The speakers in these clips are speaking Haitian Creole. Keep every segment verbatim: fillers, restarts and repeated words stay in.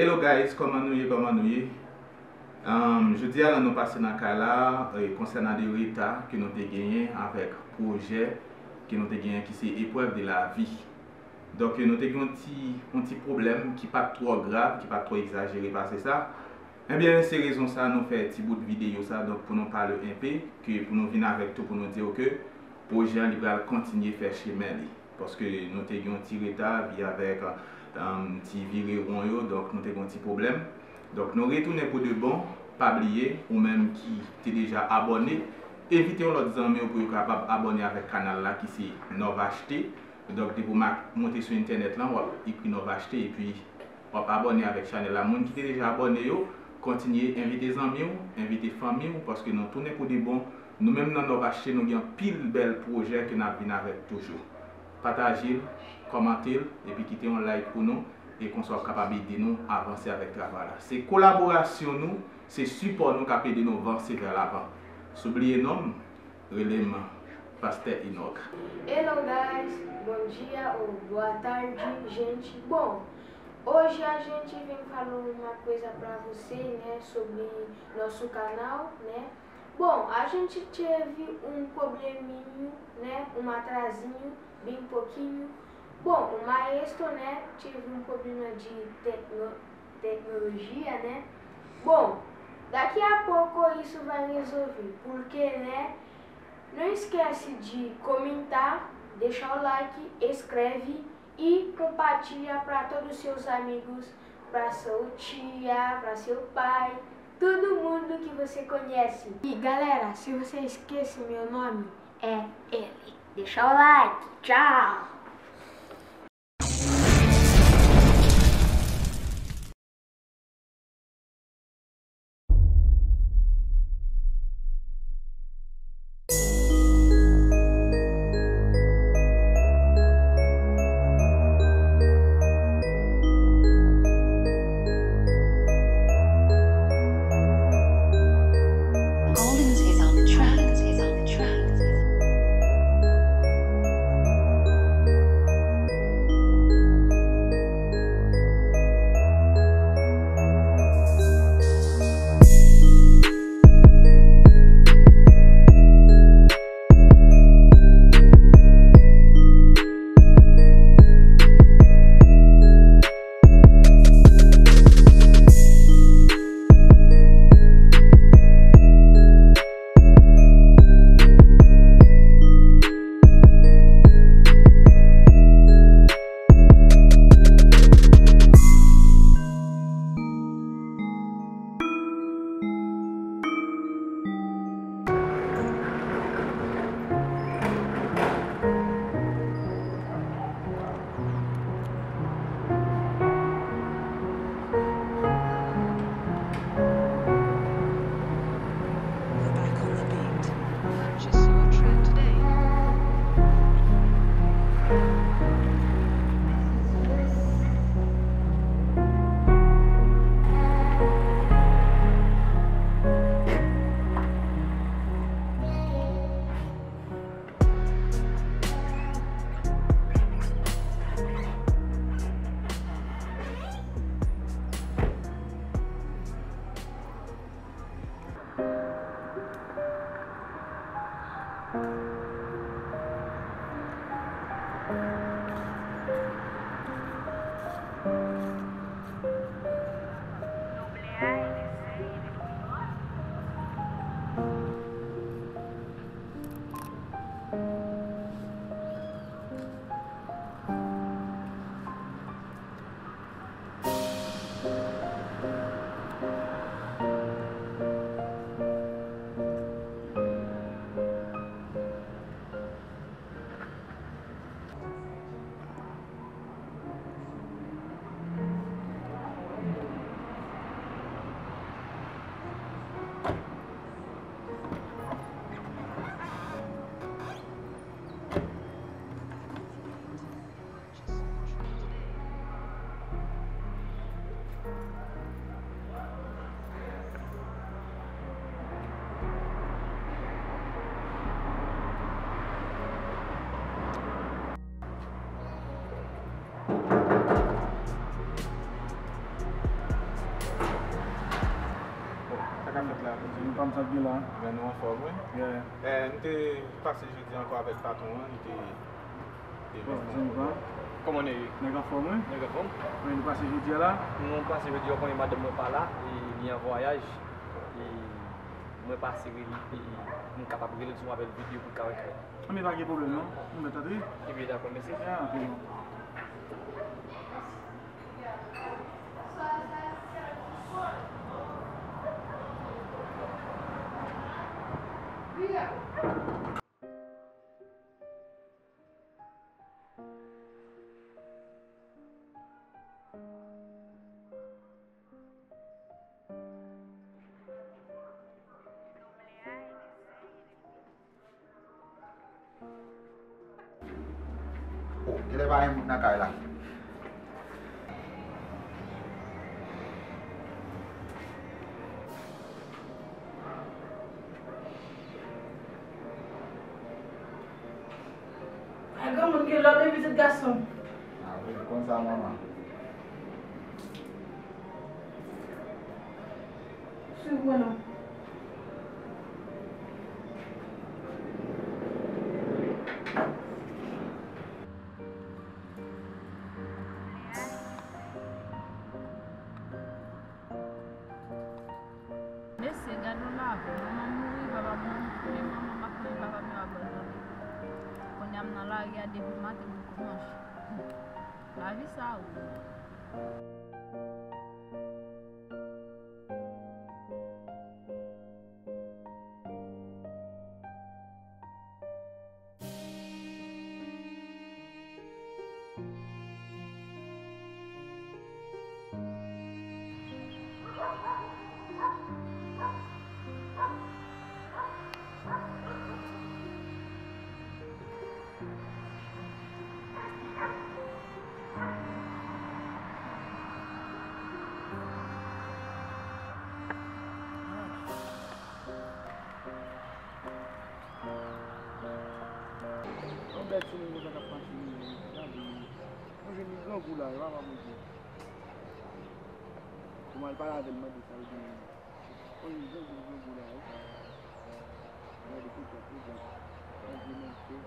Hello guys, kòman nou ye, kòman nou ye? Um, jodi a la nou pase nan kay la, e, konsènan de reta ke nou te genyen avèk pwojè ke nou te genyen ki se Épreuve de la vie. Donk, nou te gen yon ti, yon ti pwoblèm ki pa t twò grav, ki pa t twò egzajere pase sa. Ebyen, se rezon sa nou fè ti bout videyo sa, donk pou nou pale enpe, ke pou nou vin avèk tou pou nou di w ke pwojè an li pral kontinye fè chemen li. Paske nou te gen yon ti reta, vi avèk, um, ti vire won yo, donk nou te gen yon ti pwoblèm. Donk nou retounen pou de bon, pa bliye, ou menm ki te deja abòne, envite yon lòt zanmi w pou yo kapab abòne avèk kanal la ki se Nòv Achte. Donk depi w ma-, monte sou entènèt lan, w ap ekri Nòv Achte epi w ap abòne avèk chanèl la. Moun ki te deja abòne yo, kontinye envite zanmi w, envite fanmi w, paske nou tounen pou de bon. Nou menm nan Nòv Achte, nou gen anpil bèl pwojè ke n ap vin avèk toujou. Pataje l, kòmante l, epi kite yon like pou nou, e konsa w ap kapab ede nou avanse avèk travay la. Se kolaborasyon nou, se sipò nou k ap ede nou vanse vè lavan. Si w bliye non m, rele m Pastè Enock. Hello guys, bom dia ou boa tarde, gente. Bom, hoje a gente vem falar uma coisa pra você, né, sobre nosso canal, né? Bom, a gente teve um probleminho, né, um atrasinho, bem pouquinho. Bom, o maestro, né, teve um problema de tecno- tecnologia, né? Bom, daqui a pouco isso vai resolver, porque, né, não esquece de comentar, deixar o like, escreve e compartilha para todos os seus amigos, para sua tia, para seu pai, todo mundo que você conhece. E galera, se você esquece meu nome, é ele. Deixa o like. Tchau! Fèt la, kouzin. Zanmi pa m, sa k gen la? Gen nou anfòm, wi. Yeah. Eh, m te pase jodi ankò avèk patwon an, li te, te Bon, zanmi pa m. Kòman nou ye? Nèg anfòm, wi. Nèg anfòm? Wi, nou pase jodi a la. Nou pase jodi a, w konnen madanm mwen pa la, e li an vwayaj. E mwen pase rele, e m kapab rele l sou apèl videyo pou l ka wè kay. Anben, pa gen pwoblèm, non. Nou mèt antre. Ebyen, dakò, mèsi. Ya, antre, non. Oh, genlè pa gen moun nan kay la. Pa gen moun, gen lòt de pitit gason. Ah wi, konn sa manman. Swiv mwen non. Mesye, gad yon lavi. Manman m mouri, papa m mouri, premye manman m ak premye papa m yo abandone. Kounye a m nan lari a depi maten pou dimanch. Lavi sa ou. Yon bèl timoun konsa k ap mache, gade, mwen jwenn li grangou la, e papa Bondye. Pou m al pale avè l, mande sa l gen. Mwen jwenn li grangou la, wi. Mwen de kote, kote, mwen de kote.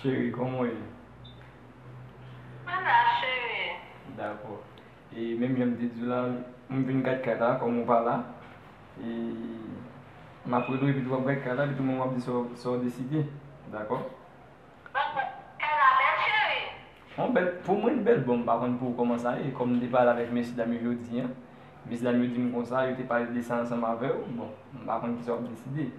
Cheri, kòman w ye? Mwen la, cheri. Dakò. E menm jan m te di w la, m vin gad kay la, kòm ou pa la. E m ap rele w epi tou w ap gad kay la, epi tou mwen w ap di sa w, sa w deside. Dakò? Kay la bèl, cheri. Yon bèl, pou mwen, l bèl, bon, m pa konn pou ou kòman sa ye. Kòm m te pale avèk mesyedam yo jodi a, mesyedam yo di m konsa, yo te pale de sa ansanm avè w. Bon, m pa konn kisa w ap deside.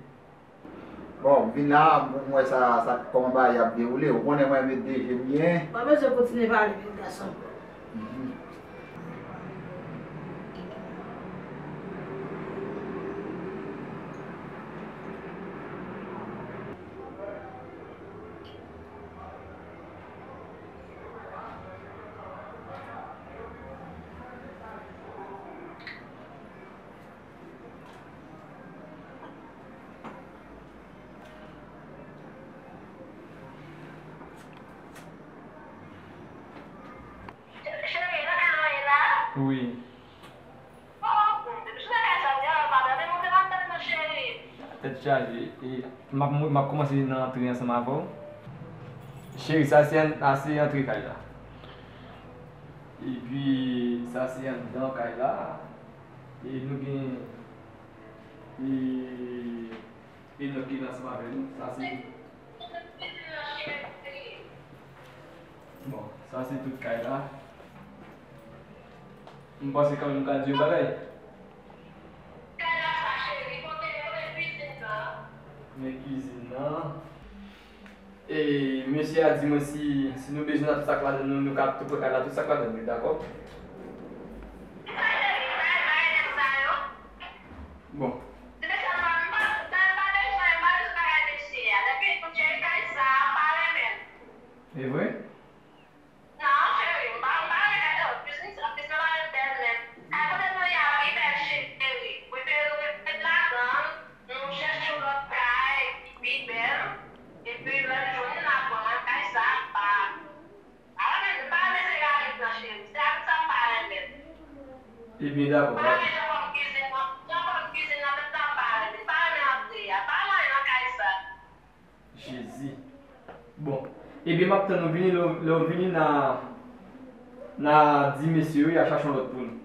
Bon, m vin la pou m wè sa, sa, kòman bagay ap dewoule. Ou konnen mwen, M D G m ye. Pa bezwen kontinye pale, pitit gason. Mhm. Cheri, nan kay mwen ye la? Wi. Oh, bon, depi sou nan kay sa, m te wè pa tande monte nan tèt mwen, cheri. Tèt chaje. E m ap, m ap kòmanse nan antre ansanm avè w. Cheri, sa se an-, sa se antre kay la. Epi, sa se anndan kay la. E nou gen, e, Enòk ki la ansanm avè nou. Sa se, bon, sa se tout kay la. M panse kanmenm m ka di yon bagay. Kay la sa, cheri, kote, kote kwizin nan? Men kwizin nan. E mesye a di mwen si, si nou bezwen nan tout sa k ladan l, nou, nou ka tou pran kay la, tout sa k ladan l, wi, dakò? Kisa cheri, kisa Bon. Ti mesye, m pa, m pa, m pa bezwen, m pa bezwen bagay mesye a. Depi m cheri kay sa, m pa renmen l. E vre? Non, cheri, m pa, m pa renmen kay sa. Plis, plis nan bagay bèl menm. Kay kote nou ye a pi bèl, cheri. Prefere nou ret ladan l, nou chèche yon lòt kay ki pi bèl. Epi lè n jwenn, n ap pran kay sa, m pa. Pa renmen, m pa renmen se Galit nan, cheri. Se ak sa m pa renmen. Ebyen, dakò, pa pa. Renmen jan fòm kizin nan, jan fòm kizin nan, menm sa m pa renmen. M pa renmen antre a. Pa gen anyen nan kay sa. Jezi. Bon. Ebyen, m ap tann ou vini, lè w, lè w vini, n a, n a di mesye yo, y a chache yon lòt pou nou.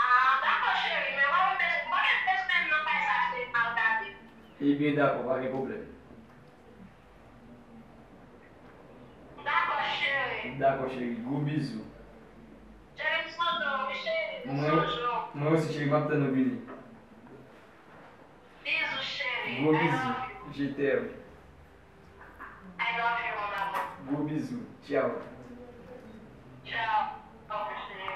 Ah, dakò, cheri, men mwen, mwen, mwen bezwen nan kay sa, cheri, m al gade. Ebyen, dakò, pa gen pwoblèm. Dakò, cheri. Dakò, cheri. Gwo bizou. Cheri, m sonje w, wi, cheri, m sonje w. Mwen osi, cheri, m ap tann ou vini. Bizou, cheri. Gwo bizou. I love you. Je t'aime. I love you, mon amour. Gwo bizou. Tchao. Tchao. Au revoir, cheri.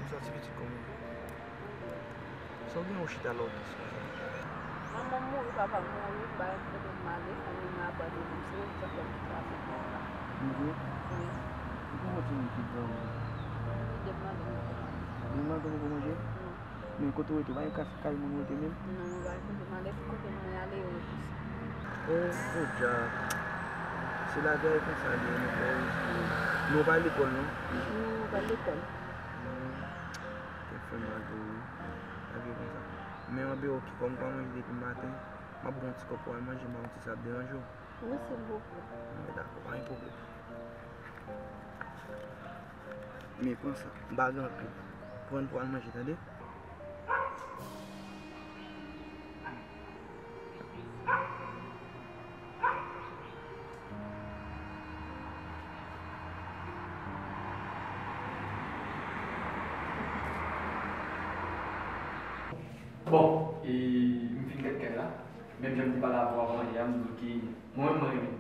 Ou santi pitit kòman? Sa w gen yon chita lòt konsa? Manman m mouri, papa m mouri, m pa gen kote m ale, fanmi m abandone m, se yo ki fè m tout sa, se pou sa. Wi. Ou konn yon timoun ki granmoun? Li demande m poko manje. Li mande w poko manje? Non. Men kote w rete, ou pa gen kay, kay moun ou rete menm? Non, mwen pa gen kote m ale, tout kote mwen ale, yo repouse. O, podyab. Se lavi a e konsa li ye, nou fè riske. Men ou pa al lekòl, non? Non, mwen pa al lekòl. Hmm. Tèt fè m mal pou ou, wi. Lavi e konsa. Men anben, oke, kòm ou pa manje depi maten, m ap ba w yon ti kòb pou w al manje, m pa konn si sa ap deranje w. Wi, silvouplè. Anben, dakò, pa gen pwoblèm. Men pran sa, m pa gen anpil. Pran pou w al manje, tande? Bon, e m fin gade kay la. Menm jan m te pale avè w avan yè a, m di w ke mwen menm, mwen renmen l.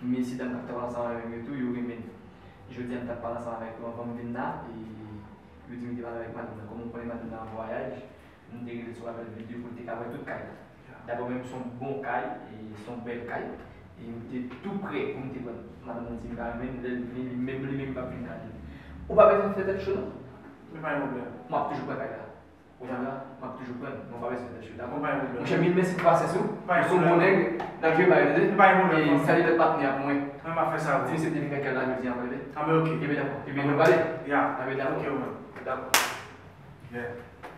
Men se dam k ap travay ansanm avè m yo tou, yo renmen l. Jodi a, m t ap pale ansanm avèk yo anvan m vin la, e yo di m te pale avèk madanm nan. Kòm ou konnen madanm nan an vwayaj, m te rele l sou apèl videyo pou l te ka wè tout kay la. Dabò menm, se yon bon kay, e se yon bèl kay, e m te tou prè pou m te pran l. Madanm nan di m pa renmen l, lè l vini, li menm, li menm, li p ap vin gade l. Ou pa bezwen fè tèt cho, non. Men pa gen pwoblèm. M ap toujou pran kay la. Ou konprann la? M ap toujou pran l, men w pa bezwen fè tèt cho, dakò? Bon, pa gen pwoblèm. Monchè, mil mèsi pou pasans ou. Pa gen pwoblèm. Ou se yon bon nèg, n ap jwe bay, tande? Pa gen pwoblèm. E salye lòt patnè a pou mwen. Mwen, m ap fè sa, wi. Ti mesye te vin fè kè l la jodi a, tande? Anben, oke. Ebyen, dakò. Ebyen, nou pale? Ya. Anben, dakò. Oke, wi. Dakò. Yeah.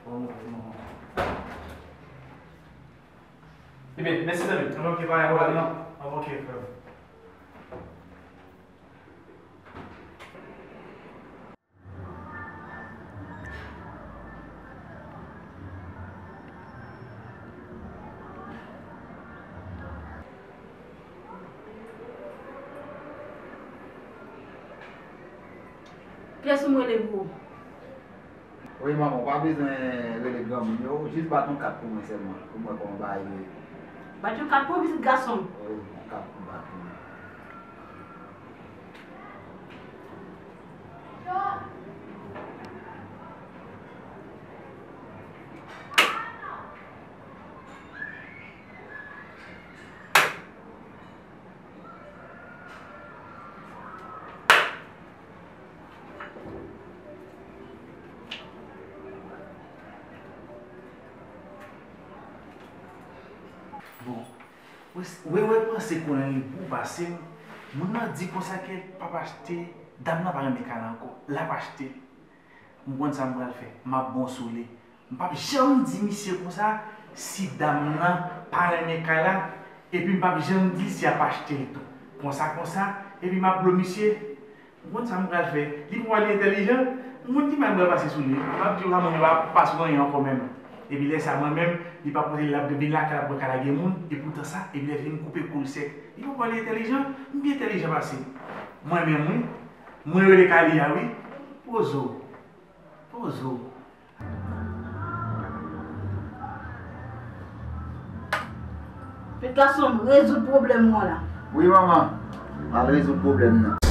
Bon, bon, bon. Ebyen, mèsi, zanmi. Anben, oke, pa gen pwoblèm, non. Anben, oke, frè m. Kiyès ou m rele pou ou? Wi, manman, ou pa bezwen rele granmoun yo, jis bat yon kat pou mwen sèlman, pou m wè kòman bagay yo ye. Bat yon kat pou ou, pitit gason m? Wi, yon kat pou bat pou mwen. Bon, Wè, wè, wè, panse konnen li bon pase m. Moun nan di konsa ke l p ap achte, dam nan pa renmen kay la ankò, l ap achte l. M konn sa m pral fè, m ap bon sou li. M p ap janm di misye konsa, si dam nan pa renmen kay la, epi m p ap janm di l si y ap achte l tou. Konsa, konsa, epi m ap blo misye. Ou konn sa m pral fè? Li pou wè li entèlijan. M konn ki may m pral pase sou li. M ap di w la, mwen, m pa pase w anyen ankò menm. Epi lè sa, mwen menm, li pa pote l, l ap vin lakay, l ap wè ka lage moun, e poutan sa, epi lè fini m koupe kou l sèk. Li pou wè li entèlijan, m pi entèlijan pase l. Mwen menm, wi. Mwen rele Kali a, wi. Poze w. Poze w. Met gason m rezoud pwoblèm ou an la. Wi manman, m al rezoud pwoblèm nan.